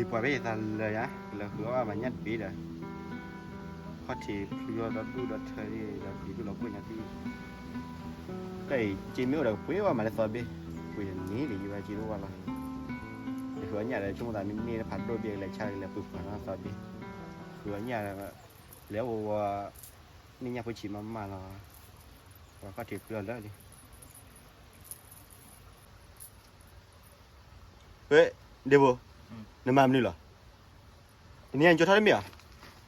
ပှၤဘၣ်ယသးလၢာ်ညါ ကလဲၤဃုအီၣ်ဘၣ်ညၣ်တဘ့ၣ်ဒီး ခီၣ်ထံးဖျိဒီဒူၣ်ဒီထၢဒီး ပျံၤဒူၣ်လီၤပှဲၢ်ညါသ့ၣ်, တၢ်အံၤက့မ့ၢ်အိၣ်ဒီးကပှ့ၤဝဲမးလၢသီဘ့ၣ်, ပှ့ၤတန့ၢ်ဒံးယဘၣ်က့တအိၣ်ဘၣ်လီၤ. ယဃုအီၣ်ညၣ်ဒီး ဆိကမိၣ်သးမ့ၢ်န့ၢ်ဖးဒိၣ်ဘ့ၣ်ကလဲၤဆါကလဲၤပှ့ၤပှၤနီၤသီဘ့ၣ်, ဃုအီၣ်ညၣ် လဲၤအိၣ်ဝဲ န့ၢ်ညၣ်ဖိဆံးမးမးလီၤ, ပှၤခီၣ်ထံးဖျိလၢာ်လံ. ဝဲ, ဒ့ဘိ, နမၤမနုၤလီၤ. တနံၤအံၤနကၠိထီၣ်တမ့ၢ်ဧါ,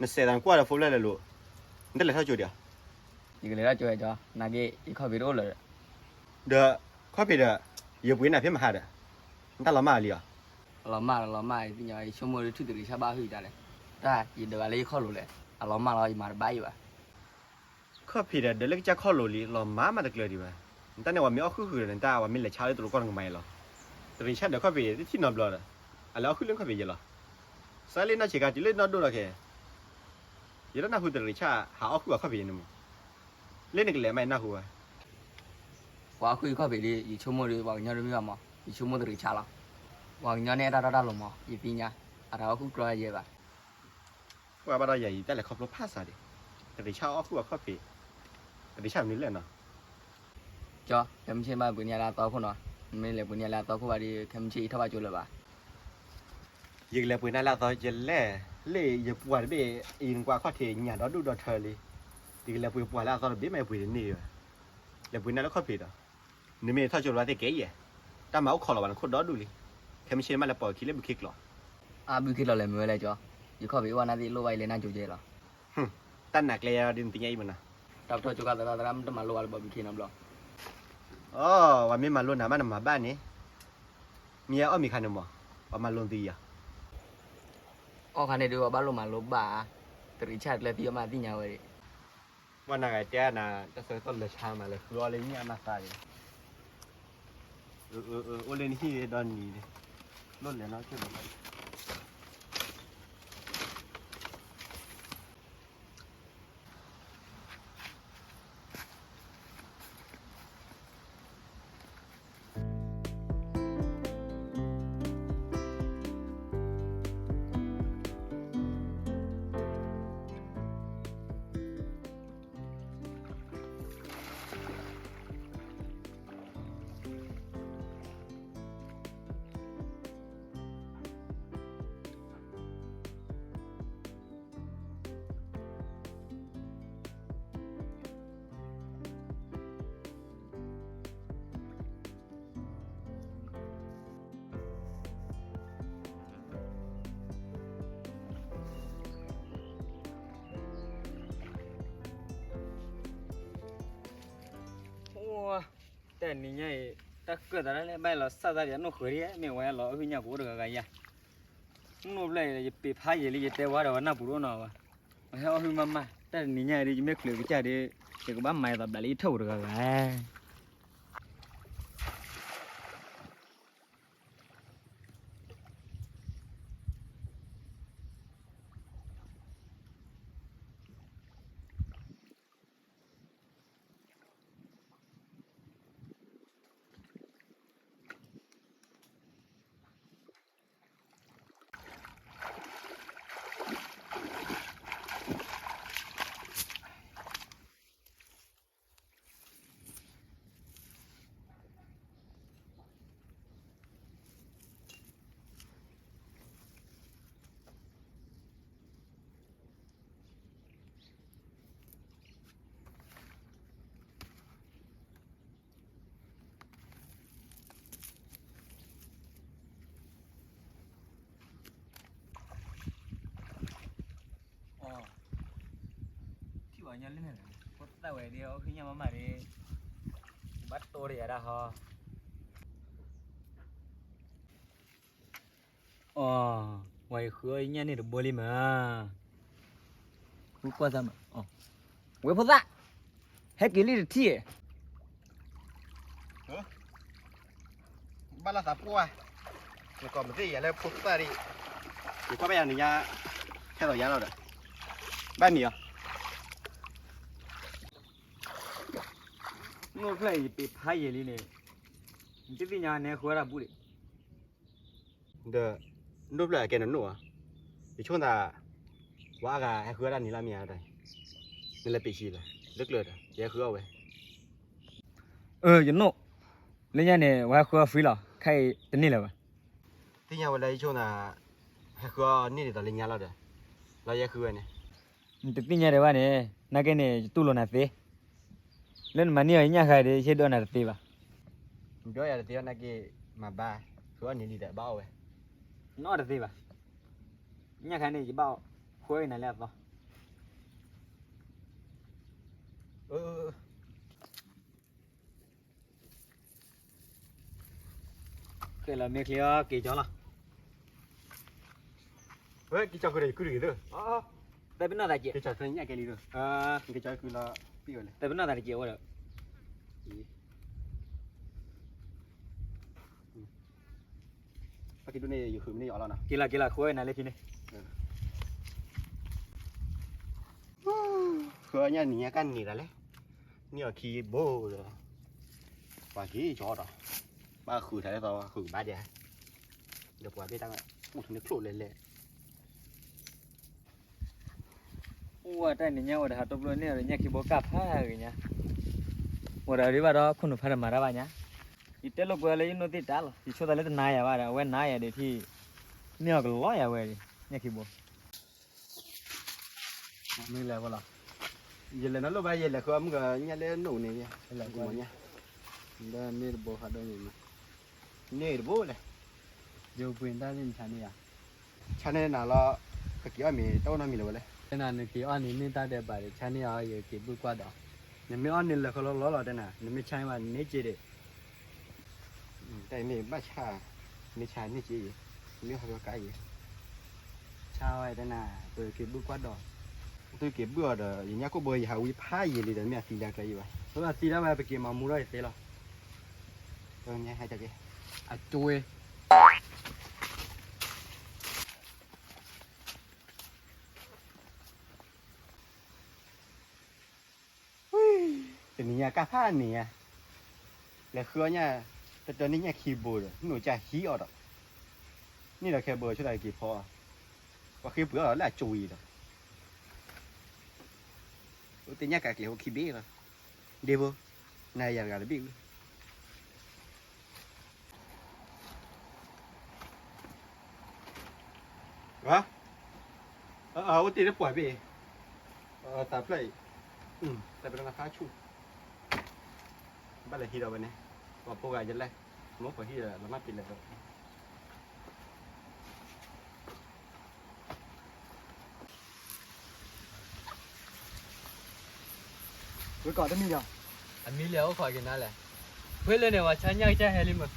နစဲးသးနကွၢ်ဒီးဖိဖျဲၣ်လဲၤလိၤ, နတလဲၤထီၣ်ကၠိဒံးဧါ. ယကလဲၤထီၣ်ကၠိဝဲကၠီ, နာ်က့ ယခီၣ်ဖံးတအိၣ်လၢၤဒီး, ဒီးခီၣ်ဖံးဒီး ယပှ့ၤနၤဖဲမဟါဒီး, နတၢ်လီၤမၢ်လံဧါ. အလီၤမၢ်လီၤမၢ် ယသ့ၣ်ညါ ယဆိကမိၣ်ဒီး ထူၣ်တရံးဆၣ်ဘၣ်ဟုၣ်ယတၢ်လဲၣ်, တၢ်ယဒၢးဘၣ်လၢယခီၣ်လိၤလဲၣ်, အလီၤမၢ်လီၤ ယမၤတဘၣ်ယံၤဘၣ်. ခီၣ်ဖံးဒီး ဒၢးလၢကစၢ်ခီၣ်လိၤလံ လီၤမၢ်မးတကျၢၤဒံးဘၣ်. နတၢ်န့ၣ် ပှၤမ့ၢ်အီၣ်ဟုၣ်ဃုာ်ဒီး နတၢ်ပှၤမ့ၢ်လဲၤဆါလၢတရူးကီၢ်နကမၤအံၤလီၤ. တရံးဆၣ်ဒီးခီၣ်ဖံးတထံၣ်နီတဘျီဒီး, အလဲၤအီၣ်ဟုၣ်လၢခီၣ်ဖံးယဲလီၤ. စးလၢနီၢ်ဆံးခါတုၤလၢနီၢ်ဒိၣ်လီၤခဲ, ယတနၢ်ဟူတရံးဆၣ် ဟးအီၣ်ဟုၣ်အီၤခီၣ်ဖံးယဲန့ၣ်မး, လၢနကလဲၤမးယနၢ်ဟူဝဲ. ပှၤအီၣ်ဟုၣ်ယခီၣ်ဖံးဒီး ယဆိကမိၣ်ဒီး ပှၤကညီတမ့ၢ်ဘၣ်မး, ယဆိကမိၣ်တရံးဆၣ်လီၤ. ပှၤကညီန့ၣ် အတၢ်တီတၢ်လိၤမး ယသ့ၣ်ညါ, အတၢ်အီၣ်ဟုၣ်ကြီယဲဘၣ်. ပှၤဘၣ်ဒီးယၤအံၤ တၢ်လဲၤခီဖျိဖးစးဒံး, တရံးဆၣ်အီၣ်ဟုၣ်အီၤခီၣ်ဖံး, တရံးဆၣ်မနုၤလဲၣ်နီၤ. ကၠီ, ခဲမုၢ်ဆ့ၣ်မ့ၢ်ပှ့ၤန့ၢ်လၢအသီခိၣ်နီၤ, မ့ၢ်လဲၤပှ့ၤန့ၢ်လၢအသီခိၣ်ဘၣ်ဒီး ခဲမုၢ်ဆ့ၣ်ယထီၣ်ဘၣ်ကၠိလၢၤဘၣ်. ယကလဲၤပှ့ၤနၤလၢအသီယလဲၣ်, လၢယပှၤတဘ့ၣ်အံၤ နကွၢ်ခီၣ်ထံးညၣ်ဒီဒူၣ်ဒီထၢလံ. ယကလဲၤပှ့ၤပှၤလၢအသီတဘ့ၣ်မး ယပှ့ၤတန့ၢ်ဘၣ်. လဲၤပှ့ၤနၤလၢခီၣ်ဖံးဒီး, နမ့ၢ်ထီၣ်ကၠိလၢၤဘၣ်သ့ၣ်ကဲယဲ, တၢ်မၤအိၣ်ခိးလီၤဘၣ်နခိၣ်ဒီဒူၣ်လံ. ခဲမုၢ်ဆ့ၣ်မးလဲၤပိာ်ခံလၢဘုခ့ကျိး. အါ ဘုခ့ကျိးလဲၤမုာ်ဝဲလဲၣ်ကၠီ, ယခီၣ်ဖံးအိၣ်ဝဲနၤသ့ၣ်လိၣ်ဘၣ်အံၤလဲၤနၢ်ကၠိယဲလီၤ. တၢ်နာ်ကျဲယၤဒီးနသ့ၣ်ညါအံၤမနၤ. တၢ်ပထီၣ်ကၠိခါသရၣ်သရၣ် မ့ၢ်တမၤလိဘၣ်လၢဘီဘုခ့နီတဘျီ. အိ, ပှၤမ့ၢ်မၤလိနၤမးနမၤဘၣ်န့ၣ်, မ့ၢ်ယအီၣ်မ့ၤခါန့ၣ်မး, ပှၤမၤလိနသုယၤ. အီၣ်ခါန့ၣ်ဒုး ပှၤဘၣ်လိၣ်မၤလိဘၣ်ဧါ, တရံးဆၣ်တကျဲသံအီၤမးသ့ၣ်ညါဝဲဒၣ်. ပှၤနာ်ဂၤတဲနၤ တၢ်ဆၢကတီၢ်လၢဆါမး လဲၤဃုအီၣ်လၢညၣ်အမၤသးန့ၣ်. အိၣ်လၢနဟံၣ်ဒီနံၤန့ၣ်, လိၣ်လဲၤနီၢ်ကၠိလီၤ. တၢ်နံၤညါအံၤ တၢ်ကၢၣ်သးလၢဘၣ်လီၤစၢ်သးဒံး အနီၢ်ဃၢၤဒံး မ့ၢ်ဝဲလီၤအီၣ်ဟုၣ်ညၣ်ကအိၣ်တဂၤဂၤယါ. နိၣ်ဖျၢၣ်အံၤ ယပ့ၤဖးယံာ်လံ ယတဲဝဲဒီးဝဲနၢ်ပူၤတအိၣ်နီၤဘၣ်. ပှၤဟဲအီၣ်ဟုၣ်မးမး တၢ်တနံၤညါအံၤဒ် ယမ့ၢ်ချုးကစၢ်ဒီး ယကဘၣ်မၤယသးဘျးလၢယထၢၣ်ပူၤတဂၤဂၤ. ထံၣ်ဘၣ်ညါလၢန့ၣ် ဖိသၣ်ဝဲဒၣ် အီၣ်ဟုၣ်ညၣ်မးမးဒီး ဘၣ်တိၢ်ဒီးယၤဒၣ်ဟီ. အီ, ဝဲယဃုအီၣ်ညၣ်န့ၣ်တဘိလံမး. ဃုကွၢ်သးမး, ဝဲဖိသၣ်, ဟဲက့ၤလံတထံၣ်. ဘၣ်လၢသးပှၢ်, နကိးမ့ၢ်သ့ၣ်ယၤလၢဖိသၣ်ဒံး, ယကွၢ်ဘၣ်ယၤနံၤညါ, ဟဲလီၤယၤလီၤဒီး, ဘၣ်မံၤအီၤ. နိၣ်ဖျၢၣ်အံၤ ယပ့ၤဖးယံာ်လံန့ၣ်, နတသ့ၣ်ညါန့ၣ် ဃုဝဲဒၣ်ဘူးဒံး. ဒီး ဒိၣ်ဖျၢၣ်အကဲနနိၣ်ဧါ, ယဆိသး, ဝဲအဂၤဟဲဃုအီၣ်တၢ်နံၤလၢမ့ၢ်ဧါ, နလဲၤပ့ၤဆံးလီၤ, လၢကျၢၤဒီး ယဟဲဃုအီၣ်ဝဲ. အၢ ယနိၣ်, လၢညါန့ၣ် ဝဲဟဲဃုအီၣ် free လီၤ, ခဲအံၤတန့ၢ်လၢၤဘၣ်. သ့ၣ်ညါဝဲလၢယဆိသး, ဟဲဃုအီၣ်န့ၢ်ဒ်သိးလၢညါလီၤဒီး, လီၤယဟဲဃုဝဲန့ၣ်. နတသ့ၣ်ညါဒံးဘၣ်န့ၣ်, နာ်က့န့ၣ် ယတူၢ်လိာ်နၤသ့, လၢနမၤန့ၢ်အီၤယညၣ်ဃါဒီး ယဟ့ၣ်ဒိးနၤတသ့ဘၣ်. နဒိးယၤတသ့ဘၣ်နာ်က့, မၤဘၣ်, ဃုအီၣ်န့ၢ်ဒ်သိးဘၣ်အီၣ်ဝဲ. နအီၣ်တသ့ဘၣ်, ညၣ်ခါန့ၣ် ယဘၣ်အီၣ်, ဃုအီၣ်နၤလၢအသီ. ကဲလီၤမ့ၢ်ချ့အီၤ က့ၤကၠီလီၤ. ဝဲက့ၤကၠီဃုာ်ဒီးယကုၢ်တဂ့ၤသၢ, သဲပနီၣ်သးက့ၤ, က့ၤကၠီညၣ်ကဲလံသၢ, က့ၤကၠီဃုာ်လီၤ, သဲပနီၣ်သးတက့ၤဝဲဒီး, ပက့ၤဒိၣ်န့ၣ် ယဃုာ်မ့ၢ်န့ၢ်ယအီၣ်လီၤနီၤ. က့ၤလီၤက့ၤလီၤ ဃုအီၣ်နၤလၢခံန့ၣ်. ဃုအီၣ်ညၣ်နံၤညါကန့ၢ်တၢ်လဲၣ်, န့ၢ်အီၤခံဘိဒီး, ပှၤက့ၤကၠီဒီး, ဘၣ်ဃုာ်တၢ်လၢသီ ဃုာ်ကဘၣ်ဒဲး, ဒီးပှၤဘ့ၣ်တၢ်အိၣ်ထီၣ်န့ၣ်ချိၣ်လဲၣ်လဲၣ်. အိၣ်ဝဲတၢ်နံၤညါဝဲဒီး ဟးတိၢ်ပျိန့ၢ်အီၤဒီး ညၣ်ခံဘိကၢ်ဖးဂ့ၤညါ, ဝဲဒီးဒ်ဘၣ်ဒီး ခိၣ်နူာ်ဖးတမၤတၢ်ဘၣ်ညါ, ယတဲလိာ်ကွဲလၢယနိၣ်သ့ၣ်တၢ်လီၤ, ယဆိသးလၢတနာ်ယၤဘၣ်ဒီး အဝဲနာ်ယၤဒီးထံၣ်, န့ၢ်အီၤကလီယၤဝဲဒီး ညၣ်ခံဘိ. မ့ၢ်လဲၤဖိလီၤ, ယလဲၤနီၢ်လိၣ်ဘၣ် ယလဲၤဃုအီၣ်မုၢ်ကညၣ်လၢနိၣ်န့ၣ်, ညၣ်, ဒီးန့ၢ်တဘိဖးဒိၣ်န့ၣ်, န့ၢ်တဘိလဲၣ်, ယပှ့ၤတၢ်န့ၣ်ဆါန့ၢ်ယၤ, ဆါန့ၢ်နၤလီၤ, ကက့ၤအီၣ်မ့ၤ တအိၣ်နီတမံၤလၢၤဝဲလဲၣ်. တဲနၤနက့ၤအီၣ်န့ၣ်န့ၢ်တၢ်ဒဲးဘးဒီး ဆါန့ၢ်အီၤ ယက့ၤဘုၣ်ကွၢ်ဒီး, နမ့ၢ်အီၣ်န့ၣ်လၢာ်ဃီလီၤလီၤလီၤတဲနၤ, နမ့ၢ်ဆါန့ၢ်ဘၣ်န့ၢ်က့ၤဒီး တၢ်အံၤမ့ၢ်ဘၣ်ဆါ, မ့ၢ်ဆါန့ၢ်က့ၤအံၤ, မ့ၢ်ဟီၣ်ကကါအံၤ, ဆါဝဲတဲနၤ, ပက့ၤဘုၣ်ကွၢ်ဒီး, သုက့ၤဘုၣ်အီၤဒီး ယညၣ်ကိၣ်ဘိယဟးဝံဖးယံာ်လံဒီး မ့ၢ်အသံဒၣ်ကျဲယံၤဘၣ်, ပမ့ၢ်သံဒၣ်ဝဲ ပက့ၤမၤမူထီၣ်ယသ့လီၤ. ဟဲက့ၤ, အက့ၤ တနံၤညါကၢ်ဖးန့ၣ်ဧါ, လဲၤဃုအီၣ်ညၣ်, တတၢ်န့ၢ်ညၣ်ခံဘိဒီး နိၣ်ကၢ်ဟံးအီၤဒီး, န့ၣ်ဒီးခဲဘိဆိတၢ်က့ၤဖီ, ပှၤဃ့ပှ့ၤအီၣ်ဒီးလၢအကၠိအံၤဒီး, အိၣ်တ့ၢ်ညၣ်ကးကျဲၤဟိခံဘ့ၣ်လီၤ, ဒ့ဖိ, နၤယၤတဂၤတဘ့ၣ်ဝံၤ အိၣ်တ့ၢ်လၢပှၢ်ဘ့ၣ်, သးဖျၢၣ်အံၤ, တၢ်ပနဖးဆူၣ်, ဘၣ်လဲၤဟံးဒီးဝဲန့ၣ်, ပှၤဖိဂၤယလဲၣ်, မိၢ်ပှၤဟံးဒီးလီၤမၢ်ပ့ၤလဲၣ်ဒီး ဝဲကီးတမံၤဒီး, အမံၤလဲၣ်အိၣ်ခိးက့ၤနၤလဲၣ်, ဖဲလၢန့ၣ် ပှၤဆါညၣ်ကစၢ်ဟဲလံမး.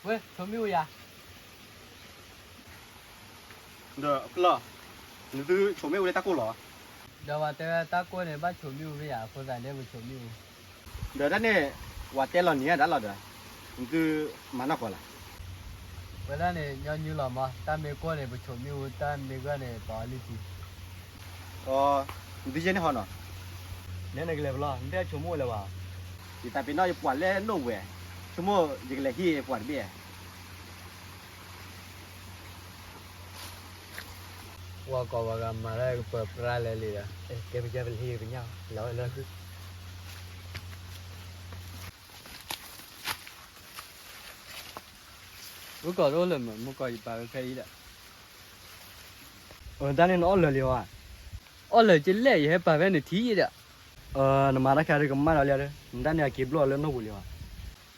ဝဲ, ဆိမ့ၣ်အူယၤ, ဒီးလီၤ, နသုဆိမ့ၣ်အူလၢတၢ်ကိၢ်လီၤ. ဒီးပှၤတဲဝဲတၢ်ကိၢ်န့ၣ် ဘၣ်ဆိမ့ၣ်အူဖဲယၤအဃိသတးန့ၣ် ပဆိမ့ၣ်အူ ဒီးတၢ်န့ၣ်, ပှၤတဲလီၤနံၤဒၣ်လီၤဒီး, နသုမၤနီၢ်ကီးလၢ်. ဝဲဒၣ်န့ၣ် ညီနုၢ်လီၤမး, တၢ်မ့ၢ်ကိၢ်န့ၣ် ပဆိမ့ၣ်အူ, တၢ်မ့ၢ်ဂၢၢ်န့ၣ် ပအီလုၢ်ထံ. အီ, နသုယဲၢ်န့ၣ်ဟီနီၤ, နဲနကလဲၤဖဲလဲၣ်, နတဆိကမိၣ်ဝဲလၢၤဘၣ်. ယတၢ်ပ့ၤနီၣ်ယပှၤလၢနိၣ်ဝဲ, ဆိကမိၣ်ယကလဲၤဟံးပှၤတဘ့ၣ်. ဝဲကီးဝဲဂၤမၤလၢကပၢၤပြးလဲၤလံဒီး, ကဲပကဲပလၢဟံၣ်ပညၣ်, လီၤဝဲလၢခု ဝဲကီးတအိၣ်လၢၤမး, မ့ၢ်ကီးယပာ်ဝဲဖဲအံၤဒီး, တၢ်န့ၣ်နအီၣ်လၢာ်လံဧါ. အီၣ်လၢာ်ကလဲၣ်, ယဟဲပာ်ဖဲနထံၣ်ဒီး, နမၤတၢ်ခါဒီးကမၣ်ဒီးလံဒီး, နတၢ်န့ၣ်အက့ၤဘျီၣ်လၢနိၣ်ပူၤလံဧါ.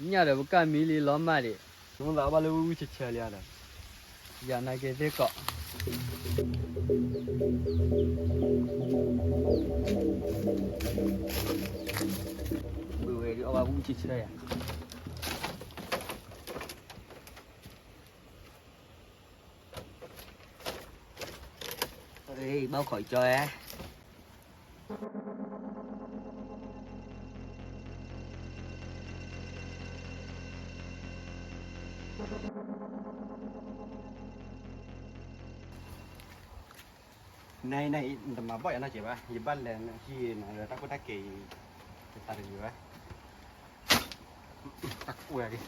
ညၣ်ဒီးပကၢ်မံလံလီၤမၢ်ဒံး, နမ့ၢ်သးအီၣ်ဘၣ်လၢဝံၣ်ဝံၣ်ဆၢဆၢလံဧါဒီး, ယနာ်က့သ့ၣ်ကီး ဘုးဝဲဒုးအီၣ်ဘၣ်ဝံၣ်ဆၢဆၢယၤ, ဘၣ်ခိးကၠီဝဲ. နအံၤ နအံၤ နတမၤဘီၣ်ယၤနီတစဲးဘၣ်, ယဘၣ်လဲၤဟံးနၤလၢတၢ်ခိၣ်တၢ်ကဲအံၤ, ယသးတယံၤဘၣ်, တၢ်ကွဲက့ၤ,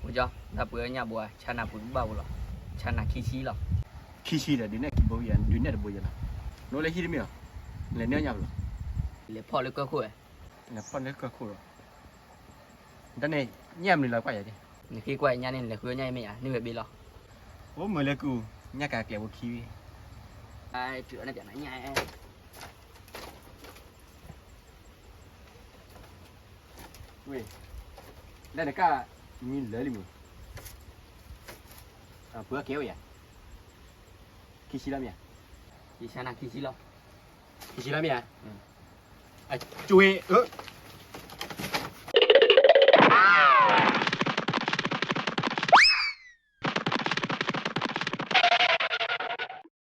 အိကၠီ, တၢ်ပှ့ၤညၣ်ဘိဧါ, ဆါနၤပှ့ၤကဘၣ်ဘိလီၤ, ဆါနၤခံဆံလီၤ, ခံဆံဒီး ဒုးနဲၣ်ခံဘိယၤ, ဒုးနဲၣ်တဘိယၤလီၤ, နအိၣ်လၢဟံၣ်တမ့ၢ်ဧါ, လဲၤနဲၣ်ညၣ်ဘိလီၤ, လဲၤဖီၣ်လၢကၢၢ်ခိၣ်ဧါ, လဲၤဖီၣ်လၢကၢၢ်ခိၣ်လီၤ, တၢ်န့ၣ် ညၣ်မနုၤလီၤကွၢ်ယၤ, နဃ့ကွၢ်ညၣ်န့ၣ် နလဲၤဃုညၣ်အံၤမ့ၢ်ဧါ, န့ၢ်ဝဲဘ့လီၤ, အိၣ်မုာ်လၢကု, ညၣ်ကၤကျဲးဖိခံ, ဝ့ၢ်, လၢနကၢ်မံလၢာ်လံမုၢ်, ပှၤကဲဝဲယၤ, ခံဆံလီၤမ့ၢ်ဧါ, ယဆါနၤခံဆံလီၤ, ခံဆံလီၤမ့ၢ်ဧါ, အကၠွ့အၢ